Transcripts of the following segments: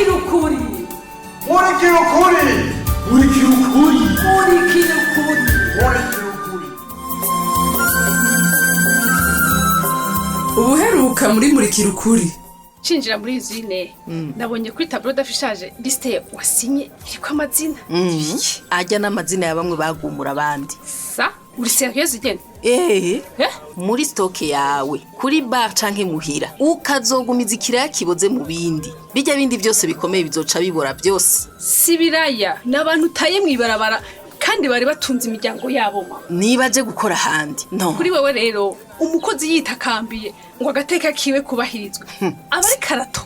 Murikira ukuri. Murikira ukuri. Murikira ukuri. Murikira ukuri. Murikira ukuri. Ubuheruka muri Murikira Ukuri. Cinjira muri usine, nabonye kuri tableau d'affichage liste wasinye iriko amazina. Ajya n'amazina ya bamwe bagumura abandi. Sa uri sérieuse igenda? Eee. Eh? Muri stock yawe kuri bar canke muhira, ukazogumiza ikiraya kiboze mu bindi, bijya bindi byose bikomeye bizoca bibora byose. Si biraya, n'abantu utaye mw'ibarabara kandi bari batunze imiryango yabo, ma. Niba aje gukora ahandi no. Kuri wewe rero, umukozi yitakambiye ngo agateka kiwe kubahirizwe, aba ari karato.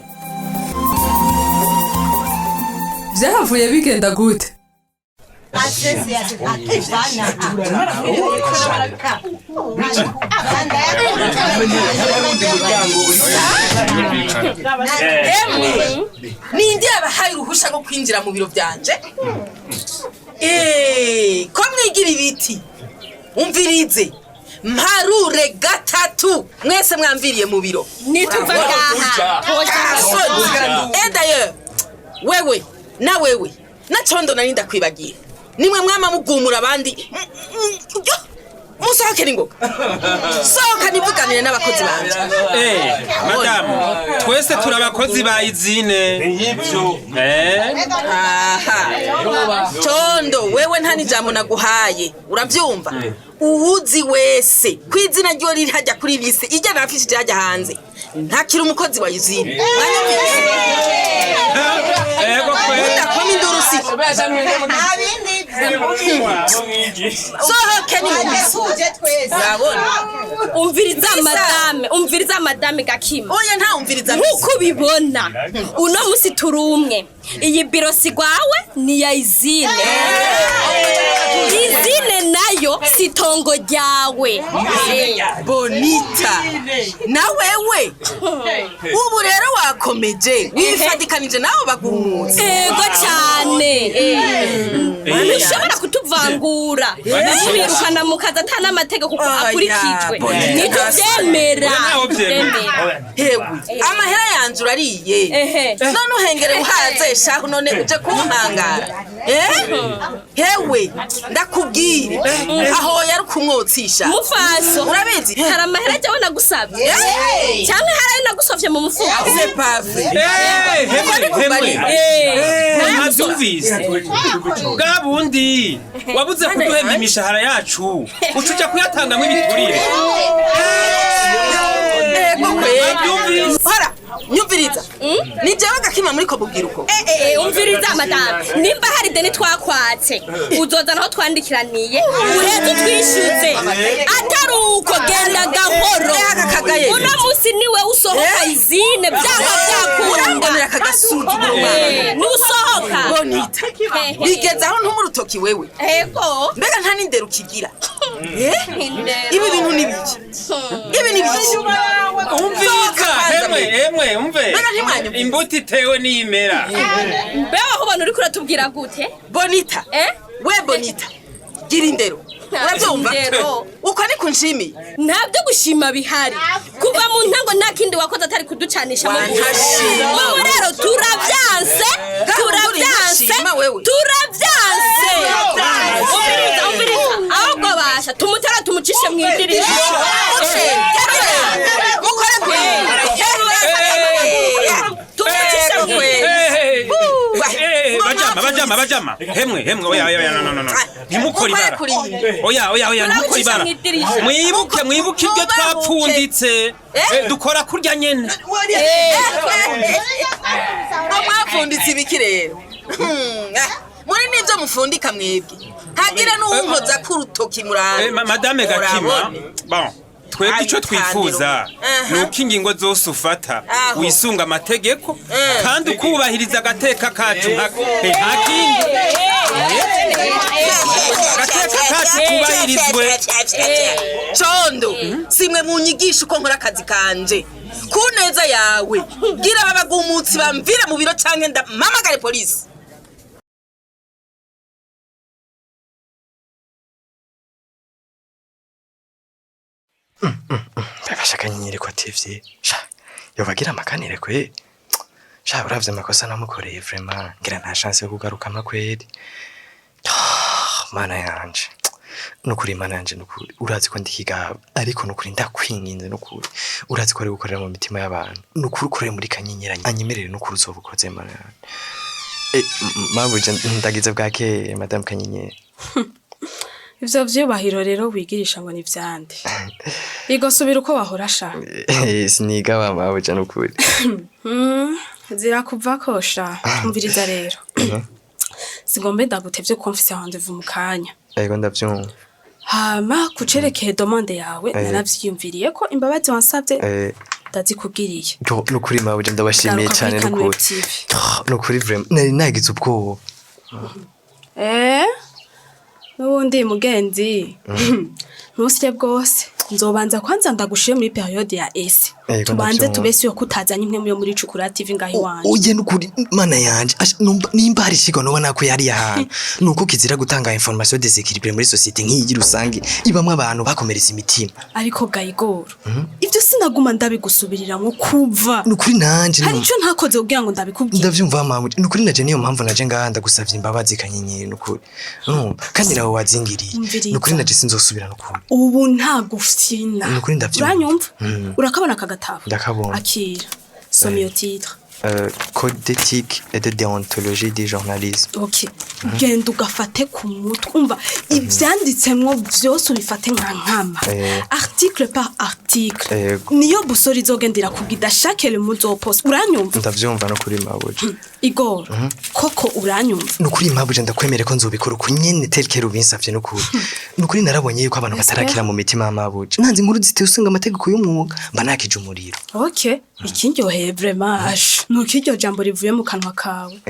Vyahavuye bigenda gute? Emwe, ninde yabahaye uruhusha rwo kwinjira mu biro byanje? Ko mwigira ibiti? Umvirize, mparure gatatu, mwese mwamviriye mu biro. Nituva ngaha. Soni. Et d'ailleurs, wewe na wewe na Condo, nari ndakwibagira, nimwe mwama mugumura abandi. Yo, musohoke ningoga, sohoka nivuganire n'abakozi banje. Madamu, twese turi abakozi ba usine. Aha Condo, wewe nta n'ijambo naguhaye, uravyumva? Uwuzi wese ku izina ryo riri hajya kuri bisi ijya nafishije hajya hanze, ntakiri umukozi wa usine, mwanyumvise? Ego kwe. Mudakoma induru si sohoke ni urabona. Umviriza madame, umviriza madame Gakima. Oya, ntawumviriza. Nk'uko ubibona, uno musi turi umwe. Iyi biro si gwawe, ni ya usine. Usine nayo si itongo ryawe. Bonita, na wewe ubu rero wakomeje wifadikanije nawe bagumutse. Ego cyane, ntushobora kutuvangura, mubirukana mu kazi ata n'amategeko kuko Oya, akurikijwe. Bonita. Ntitubyemera. Oya, ntawe byemera. Hewe, amahera yanje urariye. None uhengere uhaze shahu, none uje kumpangara? Eh? Hewe, ndakubwire, aho yari kumwotsisha. Mufaso. Urabizi. Hari amahera ajyaho nagusabye cyangwa hari ayo nagusovye mu mufuko? C'est pas vrai. Hemwe, hemwe. Ntabyumvise bwa bundi wabuze kuduhemba imishahara yacu, uca uja kuyatangamwo ibiturire. Ego kweli. Nabyumvise. Hora nyumviriza, ni jewe Gakima muri ko bubwiruko. Umviriza madame, nimba hari deni twakwatse, uzozana aho twandikiraniye, uheze utwishyuze. Atari uko, genda gahoro. Aka kagaye. Uno munsi niwe usohoka usine, byanga byakunda. Urambonera aka gasuzuguro? Nusohoka. Bonita, bigeze aho ntuma urutoki wewe? Ego. Mbega nta n'indero ukigira? Eh? Indero. Ibi bintu ni biki? Ibi ni biki? Umviriza, hemwe, hemwe, umve. Mbega ntimwanyumvise? Imbuto itewe n'iyimera. Mbe waho ubona uriko uratubwira gute? Bonita. Eh? We Bonita, gira indero, urabyumva? Indero. Uko niko nshimiye. Nta byo gushima bihari. Kuva mu ntango nta kindi wakoze atari kuducanisha mu Wantashima. Wowe rero turabyanse, turabyanse. Urashima wewe. Turabyanse. Umviriza, umviriza, ahubwo basha tumutera, tumucishe mu idirisha. Mukore kure. Tumucishe mu idirisha. Bajama, bajama, bajama, hemwe, hemwe, oya, oya, no, no, no, no, ntimukore ibara. Oya, oya, oya, ntimukore ibara. Turabicisha mu idirisha. Mwibuke, mwibuke ibyo twapfunditse. Dukora kurya nyene. Ngo mwapfunditse ibiki rero? Muri nibyo mufundika mwebwe, hagira n'uwunkoza k'urutoki murabe. Madame Gakima. Murabone. Bon, twebwe icyo twifuza ni uko ingingo zose ufata Aho. wisunga amategeko kandi ukubahiriza agateka kacu, nta kindi, agateka kacu kubahirizwe. Condo, simwe munyigisha uko nkora akazi kanje. Ku neza yawe, gira aba bagumutsi bamvire mu biro canke ndampamagare polisi. Mbabasha akanyenyeri ko atevye sha, yobagira amakanire kwe. Sha, uravye amakosa namukoreye, vraiment ngira nta chance yo kugaruka makweri. Mana yanje, nukuri mana yanje, nukuri urazi ko ndikigaba, ariko nukuri ndakwinginze, nukuri urazi ko ari gukorera mu mitima y'abantu, nukuri ukorere muri Kanyenyeri anyemerere, nukuri uzoba ukoze, mana yanje. Mabuja, ndagize bwake, madame Kanyenyeri. Ivyo vyubahiro rero wigirisha ngo ni vyande? Igosubira uko wahora sha. Sinigaba, mabuja, nukuri. Zirakuvako sha. Umviriza rero, singombe ndagutevye kuko mfise rendez-vous mu kanya. Ego, ndavyumva. Hama kucerekeye demande yawe, naravyiyumviriye ko imbabazi wansavye ndazikugiriye. Yo, nukuri mabuja, ndabashimiye Garuka cyane kuri nukuri. Kanweb TV. Nukuri vraiment nari nagize ubwoba. N'ubundi mugenzi, ntusye bwose, nzobanza kwanza ndagushire muri période ya essai. Ego, Tubanze ndavyumva. tubese yo kutazanye imwe yo muri Cukura TV ngaho iwanje. Oya, nukuri mana yanje. Asha, nimba hari ikigo nobona ko yari ahantu nuko kizira gutanga information déséquilibrée muri société nk'iyi rusange ibamwe abantu bakomeretsa imitima. Ariko gayigoro, ivyo sinaguma ndabigusubiriramwo kuva. Nukuri nanje Hari ico ntakoze kugira ngo ndabikubwire. Ndavyumva mabuja, nukuri naje niyo mpamvu naje ngaha ndagusavye imbabazi, Kanyenyeri, nukuri. Urumva kandi nawe wazingiriye. Umviriza. Nukuri naje sinzosubira, nukuri. Ubu nta gufyina. Nukuri ndavyumva. Uranyumva? Urakabona aka gatabo? Ndakabona. Akira, soma iyo titre. Code d'éthique et de déontologie du journalisme. Okay, genda ugafate ku mutwe. Umva, ivyanditsemwo vyose ubifate nka nkama, article par article. Niyo busori izogenda irakubwira chaque le muzopost. Uranyumva? Ndavyumva nukuri, mabuja. Igor, koko uranyumva? Nukuri mabuja, ndakwemere ko nzobikora uko nyene tel quel ubinsavye. Nukuri, nukuri narabonye yuko abantu batarakira mu mitima y'amabuja. Nanze inkuru zitewe usanga amategeko y'umwuga mba nakije umuriro. Okay, ikindyoheye vraiment ash nuko iryo jambo rivuye mu kanwa kawe.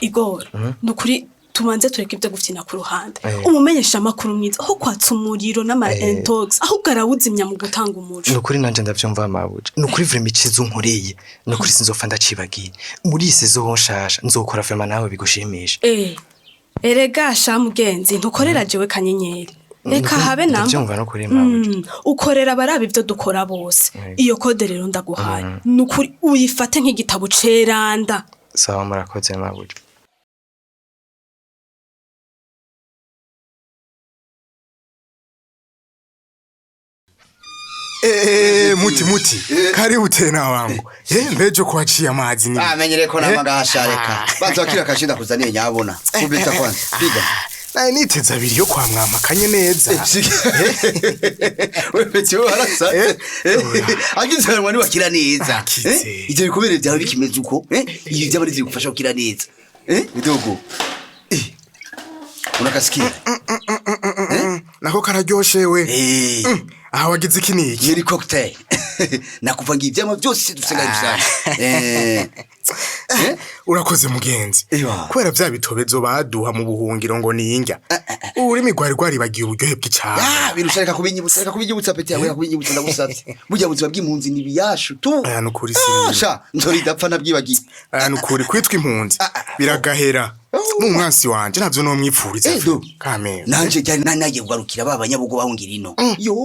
Igor, nukuri tubanze tureke ibyo gufyina ku ruhande. Umumenyesha amakuru mwiza aho kwatsa umuriro n'ama intox, ahubwo arawuzimya mu gutanga umuco. Nukuri nanje ndavyumva, mabuja. Nukuri vraiment iciza unkoreye, nukuri sinzopfa ndacibagiye. Muri iyi saison nshasha nzokora vraiment nawe bigushimisha. Erega sha mugenzi, ntukorera jewe Kanyenyeri, reka habe namba. Ndavyumva nukuri, mabuja. Ukorera abaraba ivyo dukora bose. Iyo code rero ndaguhaye, nukuri uyifate nk'igitabo ceranda. Sawa, murakoze, mabuja. Muti muti, karibu tena wangu. Mbejo kuachia mazi ni. Ah, menyere ko namagahasha, reka banza wakira kashinda kuzaniye nyabona kubita kwanza piga. Naye niteze abiri yo kwa mwama kanye neza. Wewe petit warasa agize abantu bakira neza. Akize. Ivyo bikomere byawe bikimeze uko, ibi byaba ari gufasha gukira neza, bidogo, unakasikia? Nako kararyoshe we. Aha wagize iki niki? Iyo ni cocktail nakuvangiye ivyamwa byose dufise ngaho rusange. Urakoze mugenzi. Ewa. Kubera vya bitobezo baduha mu buhungiro ngo ninjya. Ururimi rwari rwaribagiye uburyohe bw'icamwa. Ah, birusha, reka kubinyibutsa, reka kubinyibutsa petit yawe, reka kubinyibutsa, ndagusavye. Burya buzima bw'impunzi ni biyashu tu. Aya nukuri Ah, si. sha nzoridapfa nabwibagiye. Aya nukuri kwitwa impunzi biragahera. N'umwansi wanje navyo nomwipfuriza. Do. Kamera. Nanje ryari nanagiye kugarukira ba banyabugo bahungira ino. Yo,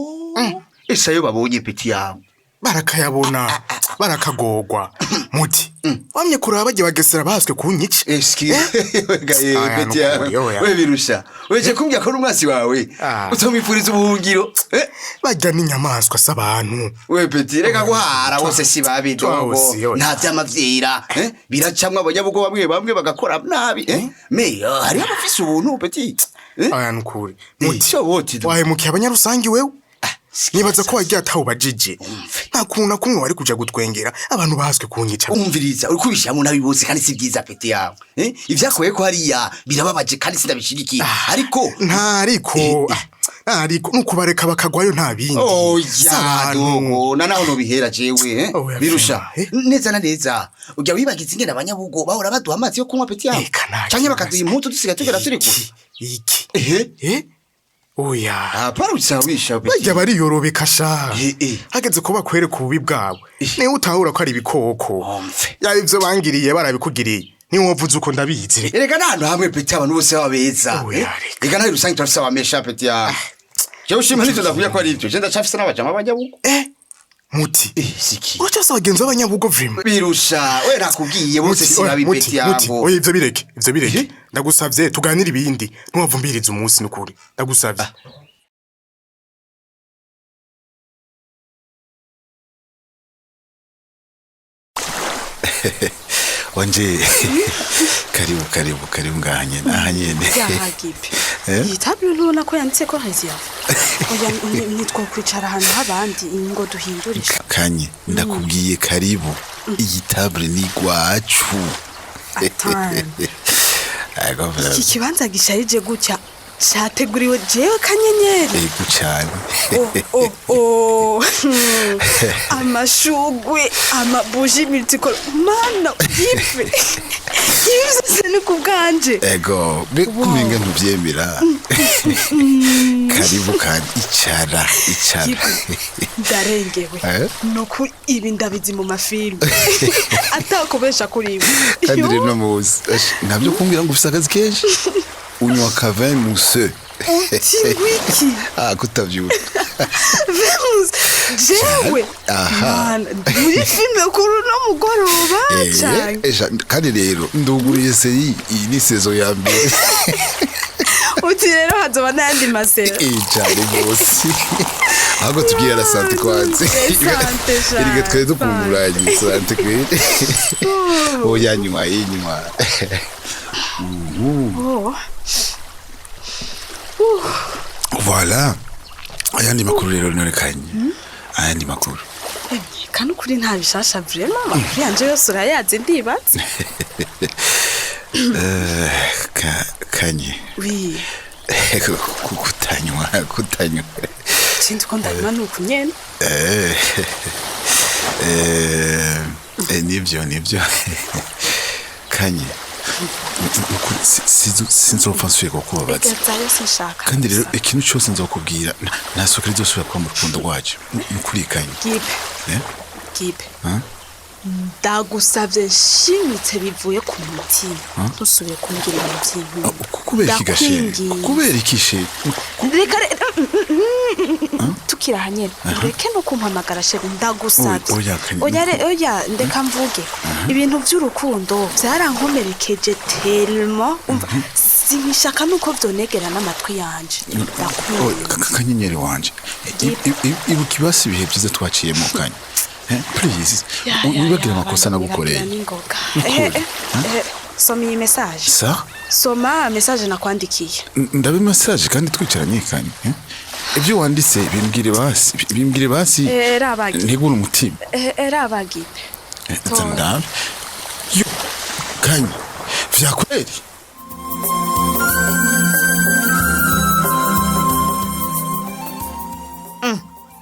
ese ayo babonye petit yawe? Barakayabona, barakagogwa. Muti wamye kuraba bagiye bagesera baswe kunyica. Eski gaye Aya, petit yawe. nukuri, oya. We birusha, weje kumbwira ko n'umwansi wawe Ah. utomwipfuriza ubuhungiro? Barya n'inyamaswa s'abantu. We petit, reka guhara, bose si babi dogo. Twawusi, oya. Nta vyama vyera, biracamwa abanyabugo bamwe bamwe bagakora nabi, mais hariho abafise ubuntu petit. Aya nukuri muti Sho wote wahemukiye abanyarusangi wewe. Nibaza ko wagiye atawubajije, nta kuntu na kumwe wari kuja gutwengera abantu baswe kunyica. Umviriza, uri kubishyiramo nabi bose kandi si byiza petit yawe. Ivyakoye ko hariya birababaje kandi sindabishigikiye, ariko Nta ariko, nta ariko, nukubareka bakagwayo, nta bindi. Si Oya abantu. dogo, na naho nobihera jewe, Oya, birusha eh. neza na neza ujya wibagiza ingene abanyabugo bahora baduha amazi yo kunywa petit yawe, Eka, nta canke kibazo. bakaduha impuzu dusigaye tugera turi kure. Iki Ehe. Oya. Hapana, usawisha petit. Barya bariyorobeka sha. Eh. Hageze ko bakwereka ububi bwabo, niwe utahura ko ari ibikoko. Omve. Yaba ivyo bangiriye barabikugiriye, niwovuze uko, ndabizi. Erega n'ahantu hamwe petit abantu bose baba beza. Oya, reka. Reka nawe rusange turafise abamesha petit yawe. Jewe ushima nivyo ndavuga ko ari ivyo, je ndacafise n'abajama b'abanyabugo. Muti. Siki. Uracyose abagenzi b'abanyabugo vraiment. Birusha we nakubwiye bose Muti, oya, sibabi Muti, peti Muti, yangu. oya ivyo bireke, ivyo bireke. Ndagusavye tuganire ibindi. Ntiwavumbirize umunsi nukuri. Ndagusavye. Wanje, karibu karibu karibu ngaha nyene, aha nyene. Byahagipe. Eh? Iyi tableau ntubona ko yanditse ko réserve. Oya, ntitwokwicara ahantu h'abandi ngo duhindure. Kanye, ndakubwiye karibu, iyi table ni gwacu. Atanu. Ego. Iki kibanza gisharije gutya categuriwe jewe Kanyenyeri? Ego cyane. Oh, oh, oh. Amashugwe, amabuji multicolore, mana yipe, ivyo se ni ku bwanje. Ego, kumenga ntuvyemera. Karibu kandi icara, icara. Yipe, ndarengewe. Eh? Nukuri ibi ndabizi mu mafilmu atakubesha kuri ibi. Kandi rero muzi ntabyo kumbwira ngo ufise akazi kenshi, unywa ka vin mousseux. Uti wiki? Ah, kutavyuka. Venus, jewe? Aha. Mana, muri filime kuri uno mugoroba cane. Kandi rero nduguriye série, iyi ni saison ya mbere. Uti rero hazoba n'ayandi masero. Cyane rwose, ahubwo tubwire la santé kwanze. Santé. Erega twari dukumburanye, santé kweri. Oya, nywa, inywa. Oh. Voilà, ayandi makuru rero none Kanye, ayandi makuru? Kano kuri nta bishasha vraiment, amakuru yanje yose urayazi ndibatse. Kanye. Oui. Kutanywa, kutanywa. Sinzi ko ndanywa nuku nyene. Nibyo nibyo Kanye, nukuri sinzopfa nsubiye kukubabaza. Ega sinshaka. Kandi rero ikintu cyose nzokubwira, nta suka rizosubira kuba mu rukundo rwacu, nukuri Kanye. Gipe. Eh? Gipe. Huh? Ndagusavye nshimitse bivuye ku mutima, ntusubire kumbwira ibintu by'inkuru. Kubera iki gashe? Ndakwinginze. Kubera iki she? Reka tukiri aha nyene, ureke no kumpamagara chéri, ndagusavye. Oya, Kanye, Oya, oya, ndeka mvuge. Ibintu by'urukundo byarankomerekeje tellement, umva, sinkishaka nuko vyonegera n'amatwi yanje. Ndakwinginze. Kanyenyeri wanje, ibuka ibasi ibihe byiza twaciyemo, Kanye. Please, wibagire amakosa nagukoreye. Ningoga. Nukuri. Soma iyi message. Sa? Soma message nakwandikiye. Ndabe message kandi twicaranye, Kanye, eh? Ibyo wanditse bimbwire basi, bimbwire basi. Raba Gipe. Ntegura umutima. Raba Gipe. Nza ndabe. Yo, Kanye, vyakweri?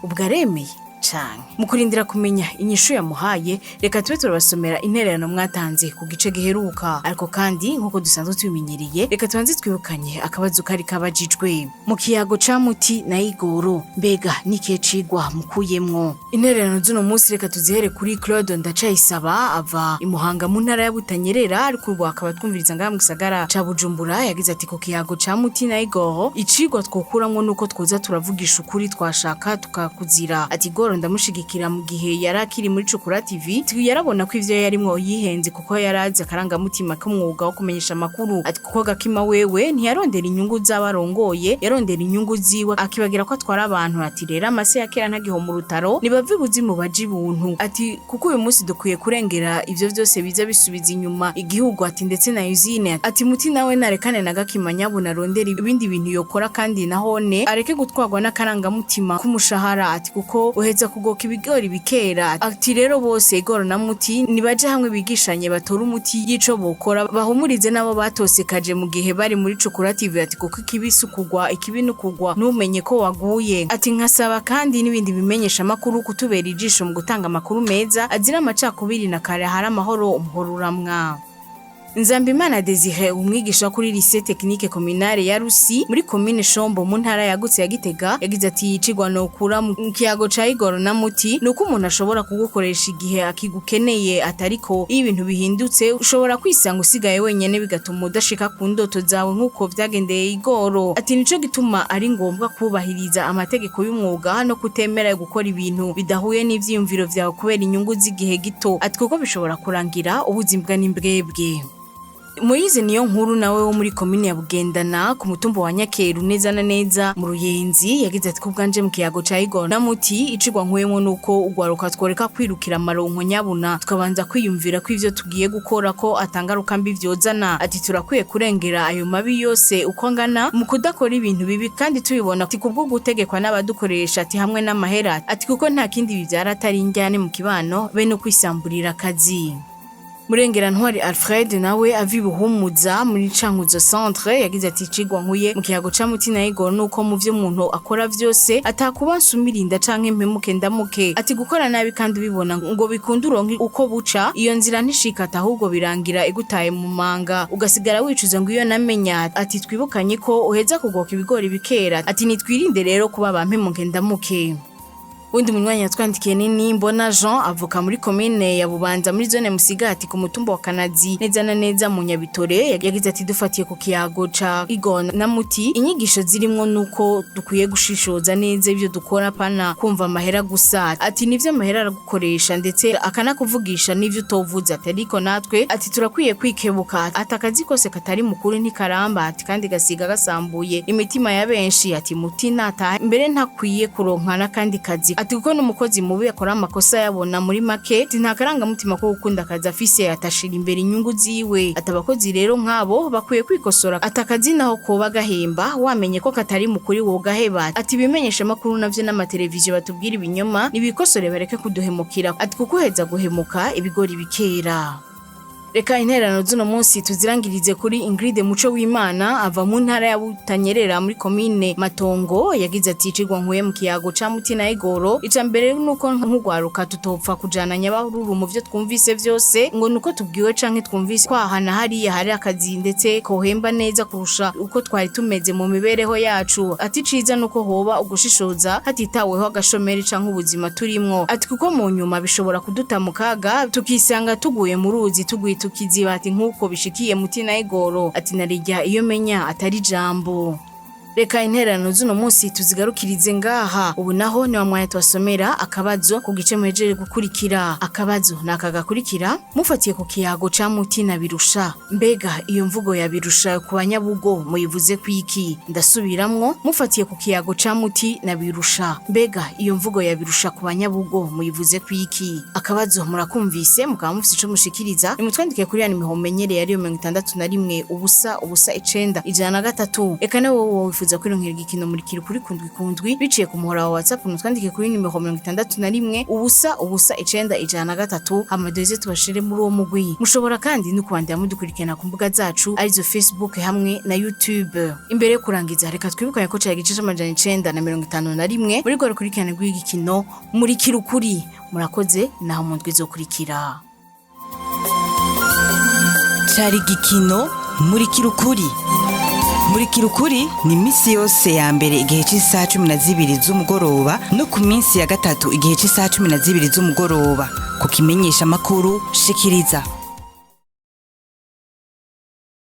Ubwo aremeye cane. Mu kurindira kumenya inyishu yamuhaye, reka tube turabasomera intererano mwatanze ku gice giheruka. Ariko kandi nk'uko dusanzwe tubimenyereye, reka tubanze twibukanye akabazo kari kabajijwe mu kiyago ca Muti na Igoro: mbega n'ikihe cigwa mukuyemwo? Intererano z'uno munsi reka tuzihere kuri Claude Ndacayisaba, ava i Muhanga mu ntara ya Butanyerera, ariko ubu akaba twumviriza ngaha mu gisagara ca Bujumbura. Yagize ati: "Ku kiyago ca Muti na Igoro, icigwa twokuramwo nuko twoza turavugisha ukuri, twashaka tukakuzira." Ati: "Igoro ndamushigikira. Mu gihe yari akiri muri Cukura TV yarabona ko ivyo yarimwo yihenze, kuko yarazi akarangamutima k'umwuga wo kumenyesha amakuru." Ati: "Kuko Gakima wewe ntiyarondera inyungu z'abarongoye, yarondera inyungu ziwe, akibagira ko atwara abantu." Ati: "Rero amase ya kera ntagiho mu rutaro, nibava ibuzimu baja ibuntu." Ati: "Kuko uyu munsi dukwiye kurengera ivyo vyose biza bisubiza inyuma igihugu." Ati: "Ndetse na usine." Ati: "Muti nawe narekane na Gakima nyabuna, arondera ibindi bintu yokora, kandi nahone areke gutwarwa n'akarangamutima k'umushahara." Ati: "Kuko uheza kugoka ibigori bikera." Ati: "Rero bose, Igoro na Muti, nibaje hamwe bigishanye, batore umuti y'ico bokora, bahumurize n'abo batosekaje mu gihe bari muri Cukura TV." Ati: "Kuko ikibi si ukugwa, ikibi ni ukugwa ntumenye ko waguye." Ati: "Nkasaba kandi n'ibindi bimenyesha amakuru kutubera ijisho mu gutanga amakuru meza azira amacakubiri, na kare hari amahoro umuhoro uramwa." Nzambimana Desire, umwigisha kuri Lycée Technique Communale ya Rusi muri commune Shombo mu ntara yagutse ya Gitega, yagize ati: "Icigwa nokura mu kiyago ca Igor na Muti nuko umuntu ashobora kugukoresha igihe akigukeneye, atariko iyo ibintu bihindutse ushobora kwisanga usigaye wenyene, bigatuma udashika ku ndoto zawe nk'uko vyagendeye Igoro." Ati: "Nico gituma ari ngombwa kubahiriza amategeko y'umwuga no kutemera gukora ibintu bidahuye n'ivyiyumviro vyawe kubera inyungu z'igihe gito." Ati: "Kuko bishobora kurangira ubuzima n'imbwebwe." Moyize niyo nkuru nawe wo muri komine ya Bugendana ku mutumba wa Nyakeru neza na neza mu Ruyenzi, yagize ati: "Kubwanje mu kiyago ca Igor na Muti, icigwa nkuyemwo nuko ugwaruka tworeka kwirukira amaronko nyabuna, tukabanza kwiyumvira ko ivyo tugiye gukora ko atangaruka mbi vyozana." Ati: "Turakwiye kurengera ayo mabi yose uko angana mu kudakora ibintu bibi kandi tubibona." Ati: "Kubwo gutegekwa n'abadukoresha," ati, "hamwe n'amahera," ati, "kuko nta kindi bivyara atari injyane mu kibano be no kwisamburira akazi." Murengera Ntwari Alfred nawe ava Ibuhumuza muri Cankuzo Centre, yagize ati: "Icigwa nkuye mu kiyago ca Muti na Igor nuko mu vyo umuntu akora vyose atakuba nsumirinda canke mpemuke ndamuke." Ati: "Gukora nabi kandi ubibona ngo bikunde uronke uko buca, iyo nzira ntishikata, ahubwo birangira igutaye mu manga, ugasigara wicuza ngo iyo namenya." Ati: "Twibukanye ko uheza kugoka ibigori bikera." Ati: "Nitwirinde rero kuba ba mpemuke ndamuke." Undi munywanyi yatwandikiye nini Mbona Jean, avuka muri komine ya Bubanza muri zone Musigati ku mutumba wa Kanazi neza na neza mu Nyabitore, yagize ati: "Dufatiye ku kiyago ca Igor na Muti, inyigisho zirimwo nuko dukwiye gushishoza neza ibyo dukora, pana kumva amahera gusa." Ati: "Nivyo, amahera aragukoresha ndetse akanakuvugisha n'ivyo utovuze." Ati: "Ariko natwe," ati, "turakwiye kwikebuka." Ati: "Akazi kose katari mukuru ntikaramba," ati, "kandi gasiga gasambuye imitima ya benshi." Ati: "Muti nataha mbere ntakwiye kuronka n'akandi kazi," ati, "kuko n'umukozi mubi akora amakosa yabona." Muri make, ati: "Nta karangamutima ko gukunda akazi afise, atashira imbere inyungu ziwe." Ati: "Abakozi rero nk'abo bakwiye kwikosora." Ati: "Akazi naho koba gahemba, wamenye ko katari mukuri wogaheba." Ati: "Ibimenyesha makuru navyo n'amateleviziyo batubwira ibinyoma nibikosore, bareke kuduhemukira." Ati: "Kuko uheza guhemuka ibigori bikera." Reka intererano z'uno munsi tuzirangirize kuri Ingrid Muco w'Imana, ava mu ntara ya Butanyerera muri komine Matongo, yagize ati: "Icigwa nkuye mu kiyago ca Muti na Igoro, ica mbere nuko nk'ugwaruka tutopfa kujana nyabahururu mu vyo twumvise vyose ngo nuko tubwiwe canke twumvise kwahana hariya hari akazi ndetse kohemba neza kurusha uko twari tumeze mu mibereho yacu." Ati: "Ciza nuko hoba ugushishoza hatitaweho agashomeri canke ubuzima turimwo." Ati: "Kuko mu nyuma bishobora kuduta mu kaga, tukisanga tuguye mu ruzi tuguye tukiziba," ati, "nk'uko bishikiye Muti na Igoro." Ati: "Narijya iyo menya atari jambo." Reka intererano z'uno munsi tuzigarukirize ngaha. Ubu naho ni wa mwanya tubasomera akabazo ku gice muhejeje gukurikira. Akabazo ni aka gakurikira: mufatiye ku kiyago ca Muti na Birusha, mbega iyo mvugo ya Birusha ku banyabugo muyivuze kwiki? Ndasubiramwo: mufatiye ku kiyago ca Muti na Birusha, mbega iyo mvugo ya Birusha ku banyabugo muyivuze kwiki? Akabazo murakumvise, mukaba mufise ico mushikiriza, nimutwandike kuri ya nimero mumenyereye, ariyo 61 0 0 9 103. Eka nawe wowe wifuza kwironkera igikino Murikira Ukuri kundwi kundwi biciye ku muhora wa WhatsApp, mutwandike kuri nimero 61 0 0 9 103, hama duheze tubashire muri uwo mugwi. Mushobora kandi no kubandanya mudukurikirana ku mbuga zacu, arizo Facebook hamwe na YouTube. Imbere yo kurangiza, reka twibukanye ko cari igice c'951 muri rwa rukurikirane rw'igikino Murikira Ukuri. Murakoze, naho mu ndwi izokurikira. Cari igikino Murikira Ukuri. Murikira Ukuri ni iminsi yose ya mbere igihe cy'isaha 12 z'umugoroba no ku minsi ya gatatu igihe cy'isaha 12 z'umugoroba ku kimenyesha amakuru Shikiriza.